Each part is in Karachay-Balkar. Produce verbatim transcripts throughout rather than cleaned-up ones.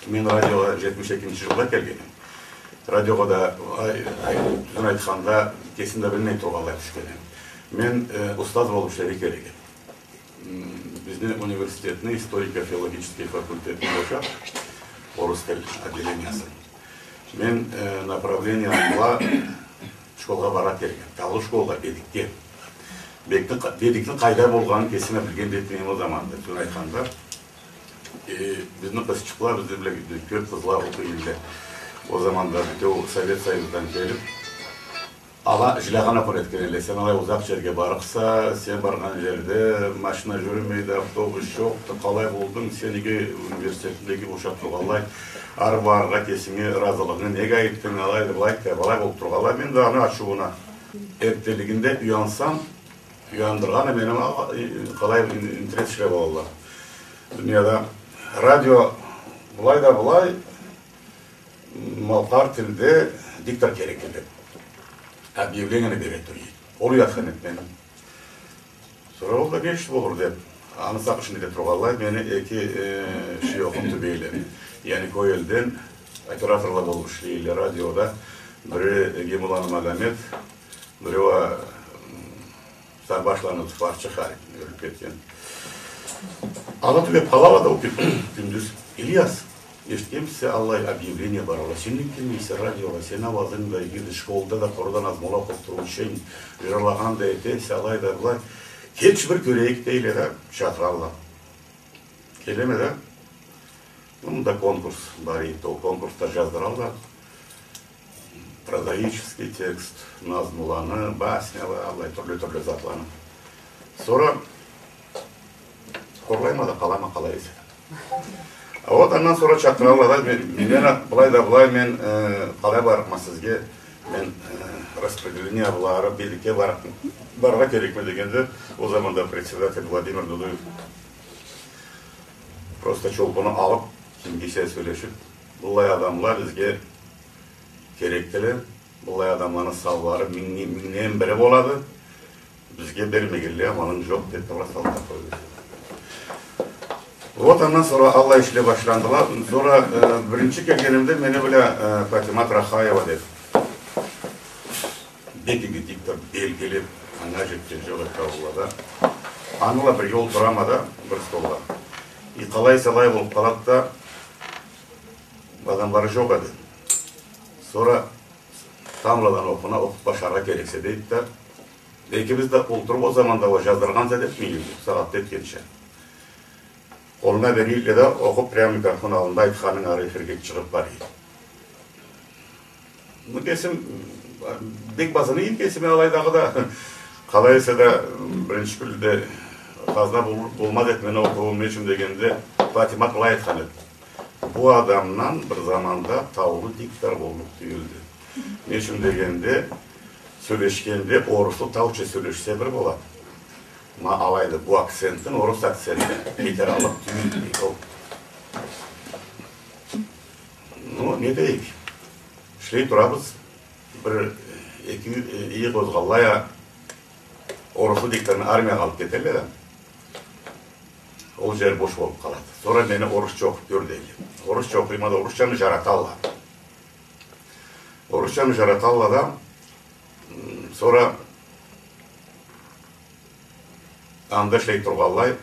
Мен радиогъа жетмиш экинчи жылда келгенме. Радиогъа да, ай, ай, тюзюн айтханда, кесим да билмей тургъанлай тюшгенме. Мен, э, устаз болуп ишлерге керек эдим. М, бизни университетни историко-филологический факультетин бошап, орус тил отделениясын. Мен, э, направление бла школгъа бара келгенме. Таулу школгъа, Бедикге. Бедикни къа-, Бедикни къайда болгъанын кесим да билген да этмейме ол заманда, тюзюн айтханда. Э, бизни къызчыкъла, бизни бла кёп къызла окъуй эдиле. Ол заманда бютеу Совет Союздан келип, ала жилягъан окъуна этген эдиле. Сен алай узакъ жерге барыкъса, сен баргъан жерде машина жюрюмейди, автобус жокъду, къалай болдунг, сен неге университетни бошап тургъанлай, ары барыргъа кесинги ыразылыгъынгы неге айтдынг, алайды, былайды, былай болуп тургъанлай. Мен да аны ачыууна. Эртденлигинде уянсам, уяндыргъаны мени, а, э, къалай ин-, интерес ишле болалла. Дунияда радио былай да былай, малкъар тилде диктор керекди деп, объявленияны бере тура эди. Ол уятхан эди мени. Сора ол да не иш болур деп, аны сагъышын эте тургъанлай, мени эки, э, шуёхум тюбейле. Яни кёп элден операторла болуп ишлейле радиода. Бири Гемуланы Магомед, бири уа, м, Сарбашланы Тупарчы Халит, ёлюп кетген. Ала тюбеп къалалла да ол кюн-, кюндюз. Ильяс, эшитгенбиз, аллай объявление барады. Сен нек келмейсе радиогъа, сени ауазынг да игиди, школда да къуру да назмула окъуп туруучу эдинг, жырлагъан да этесе, алай да былай. Келчи, бир кёрейик, дейле да, чакъыралла. Келеме да, мында конкурс бар эди, ол конкурсда жаздыралла. Прозаический текст, назмуланы, басняланы, аллай тюрлю-тюрлю затланы. Сора хорлайма да къалама, къалай эсе. А вот андан сора чакъыралла да, мен, мен былай да былай, мен, э, къалай барыкъма сизге, мен, э, распределение бла ары Бедикге барыкъ-, барыргъа керекме дегенде, ол заманда председатель Владимир Дудуев просто чолпуну алып, кимге эсе сёлешип, быллай адамла бизге керекдиле. Быллай адамланы санлары минг-, мингден бири болады. Бизге бермегенлей амалынг жокъ, деп, тура салды да къойду. Вот, андан сора аллай ишле башландыла. Сора, э, биринчи келгенимде мени бла, э, Патимат Рахаева деп, бек иги диктор, белгили, анга жетген жокъ эди таулулада. Аны бла бирге олтурама да бир столда. И къалай эсе алай болуп къалады да, адамлары жокъ эди. Сора тамбладан окъуна, окъуп башларгъа керексе, дейди да. Экибиз да олтуруп, ол заманда уа жаздыргъан зат этмей эдик, сагъатда этгенча. Къолуна берийле да, окъуп, прям микрофон аллында айтханынг ары эфирге чыгъып бара эди. Бу кесим, бек базынмай эдим кесими алайдагъыда. Къалай эсе да, биринчи кюнде хазна бол-, болмаз эди мени окъуум, не ючюн дегенде, Патимат былай айтхан эди. Бу адамдан бир заманда таулу диктор боллукъ тюйюлдю. Не ючюн дегенде, сёлешгенде оруслу тауча сёлешсе бир болады. Ма алайды, бу акцентин, орус акцентин кетераллыкъ тюйюлдю, дейди ол. Ну, не дейик? Ишлей турабыз. Бир, э, эки, э, ийи къозгъаллай а, оруслу дикторну армиягъа алып кетелле да, ол жер бош болуп къалады. Сора мени орусча окъуп кёр дейле. Орусча окъуйма да, орусчаны жараталла. Орусчаны жараталла да, м, сора анда ишлей тургъанлай,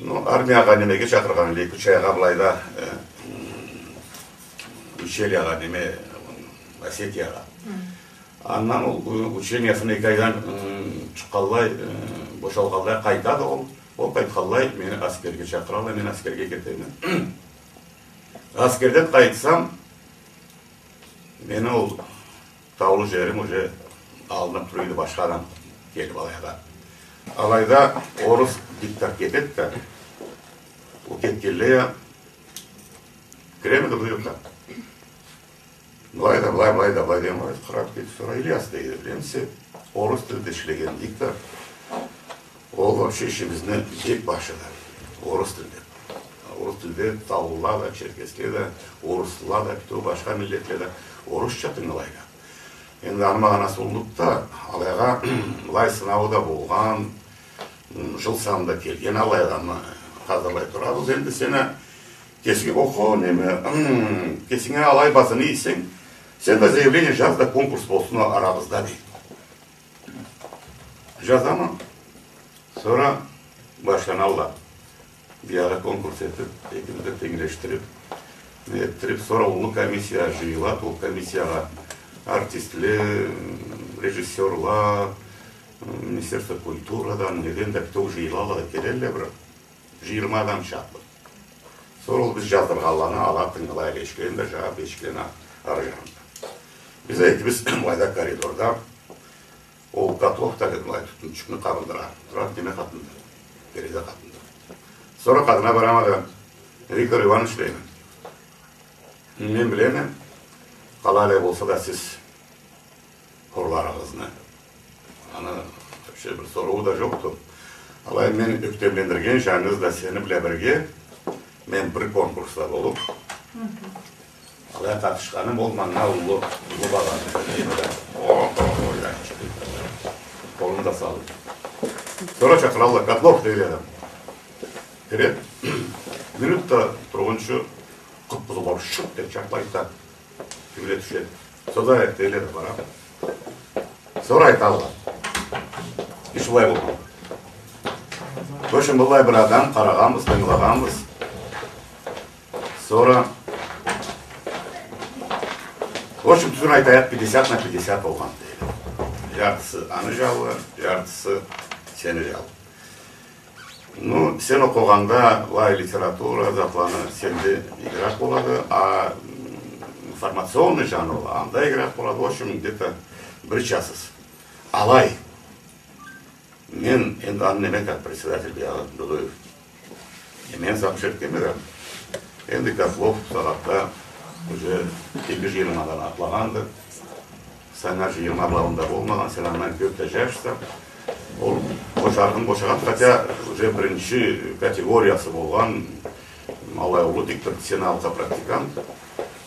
ну, армиягъа немеге чакъыргъанла, эки-юч айгъа былайда, э, м, Ичкериягъа, неме, Осетиягъа. Хы. Андан ол, э, учениясын эки айдан, м, чыкъгъанлай, э, бошалгъанлай къайтады ол. Ол къайтханлай мени аскерге чакъыралла, мен аскерге кетеме. Аскерден къайтсам, мени ол таулу жерим уже алынып тура эди, башха адам келип алайда. Алайда орус диктор кетеди да, ол кетгенлей а, киремиди бу юртха? Былай да былай, былай да былай деген бар, къарап кетип сора, Ильяс, дейди, билемисе, орус тилде ишлеген диктор. Ол вообще ишибизни бек башыды. Орус тилде. Орус тилде таулула да, черкесле да, оруслула да, бютеу башха миллетле да орусча тынгылайла. Энди аны магъанасы уллуду да, алайгъа былай сынауу да болгъан, м, жыл санында келген алайгъа, ма, хазырлай турабыз. Энди сен а Кесинг, охо, неме, хм, кесинге алай базаны ийсенг, сен да заявление жаз да, конкурс болсун арабызда, дей. Жазама. Сора башланалла. Биягъы конкурс этип, экибизни да тенглешдирип, не этдирип, сора уллу комиссия жыйылады, ол комиссиягъа артистле, режиссёрла, Министерство культурадан, неден да битеу жыйылалла да келелле, бир жыйырма адам чакълы. Сора ол биз жаздыргъанланы ала, тынгылайла, эшиклени да жабып, эшиклени ары жанында. Биз экибиз былайда коридорда, ол Котлов да былай тютюнчюкню къабындыра турады, неме къатында, терезе къатында. Сора къатына барама да, Виктор Иванович, дейме, мен билеме, къалай алай болса да сиз хорларыгъызны. Аны вообще бир сорууу да жокъду. Алай мен ёктемлендирген жангыз да сени бла бирге мен бир конкурсда болуп, алай къатышханым ол манга уллу, уллу багъаны. О, о, о, о, къолун да салды. Сора чакъыралла, Котлов, дейле адам. Киреди. Минут да тургъунчу къып-къызыл болуп, шырт деп чакълайды да, тюбюне тюшеди. Соза эте, дейле да, бара. Сора айталла. Иш былай болгъан. В общем, быллай бир адам, къарагъанбыз, тынгылагъанбыз. Сора, в общем, тюзюн айтайыкъ, пятьдесят на пятьдесят болгъан, дейди. Жартысы аны жалы, жартысы сени жалы. Ну, сен окъугъанда былай литература затланы сенде играть болады, а, м, информационный жанрла анда играть болады. В общем, где-то бир часыз. Алай. Мен энди аны неме, как председатель биягъы Дудуев. Э, мен сагъыш этгенме да. Энди Котлов сагъатда уже эки жыйырмадан атлагъанды. Сеннге жыйырма былауунда болмагъан, сен андан кёп да жашса. Ол бошагъан, бошагъан, хотя уже биринчи категориясы болгъан, алай уллу диктор, сен алкъа практикант.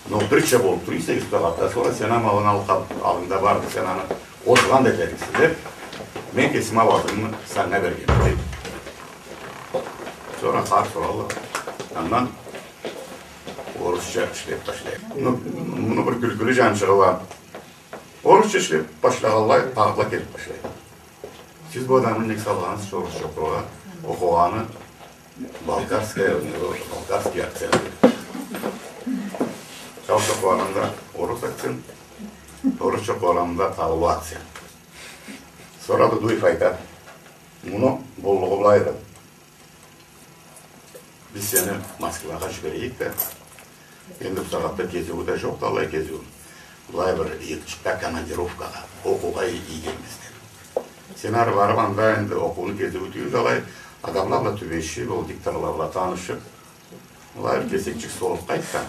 Но бирча болуп тура эсе, юч сагъатда сора сен амалынг алкъа, аллынгда барды, сен аны къозгъан да этериксе деп, мен кесим ауазымы сеннге бергенме, дейди. Сора хар соралла. Андан орусча ишлеп башлай. Ну, муну бир кюлкюлю жанчыгъы бар. Орусча ишлеп башлагъанлай, тагъыла келип башлайды. Сиз бу адамны нек салгъансыз орусча окъургъа? Окъугъаны балкарская, у него балкарский акцент. Таулу окъугъанымда орус акцент, орусча окъугъанымда таулу акцент. Сора Дудуев айтады: «Муну боллугъу былайды. Биз сени Москвагъа жиберейик да, энди бусагъатда кезиую да жокъду, алай кезиу. Былай бир йыртчыкъгъа командировкагъа, окъуугъа ийгенбиз, — деди. — Сен ары барып, анда энди окъууну кезиую тюйюл да, алай адамла бла тюбешип, ол дикторла бла танышып, былай бир кесекчик солуп къайт да,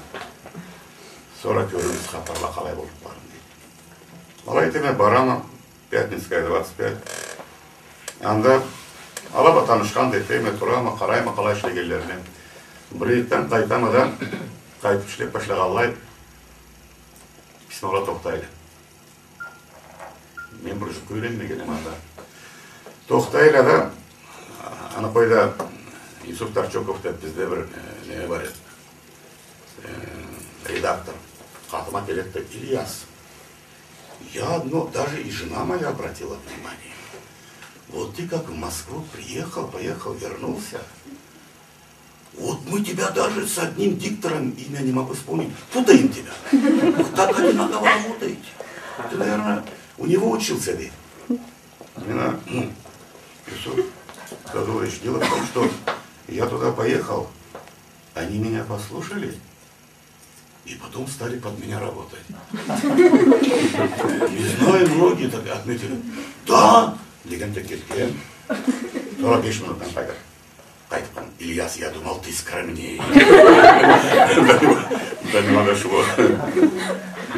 сора кёрюрбюз хапарла къалай болуп барын», — дейди. Алай этеме, барама, Пятницкая, двадцать пять. Анда ала бла танышхан да этеме, турама, къарайма къалай ишлегенлерине. Бир ишледен къайтама да, къайтып ишлеп башлагъанлай, письмола тохтайла. Мен бир жукъ юйренмегенме анда. Тохтайла да, аны къой да, Юсуф Тарчоков деп бизде бир, э, неме бар эди. Э, редактор. Къатыма келеди да: «Ильяс, я одно, даже и жена моя обратила внимание. Вот ты как в Москву приехал, поехал, вернулся. Вот мы тебя даже с одним диктором, имя не могу вспомнить, путаем тебя. Вы так одинаково работаете. Ты, наверное, у него учился», — говорит. Именно, ну, Юсуф Кадырович, дело в том, что я туда поехал, они меня послушали и потом стали под меня работать. Не знаю, многие так отметили. Да! Деген тек кетген. Сора беш минутдан къайтып, къайтып къалгъан. «Ильяс, я думал, ты скромнее». Да не надо шло.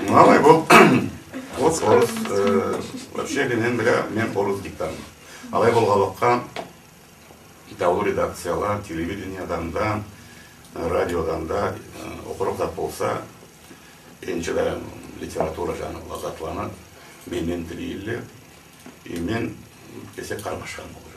Ну, алай бол. Вот орус, э, вообще, мен бля, мен орус дикторман. Алай болгъанлыкъгъа, таулу редакцияла, телевидениеден да, радиодан да, э, окъурукъ зат болса, энчи да литература жанрла затланы менден тилейдиле. И мен кесек къармашхан болдум.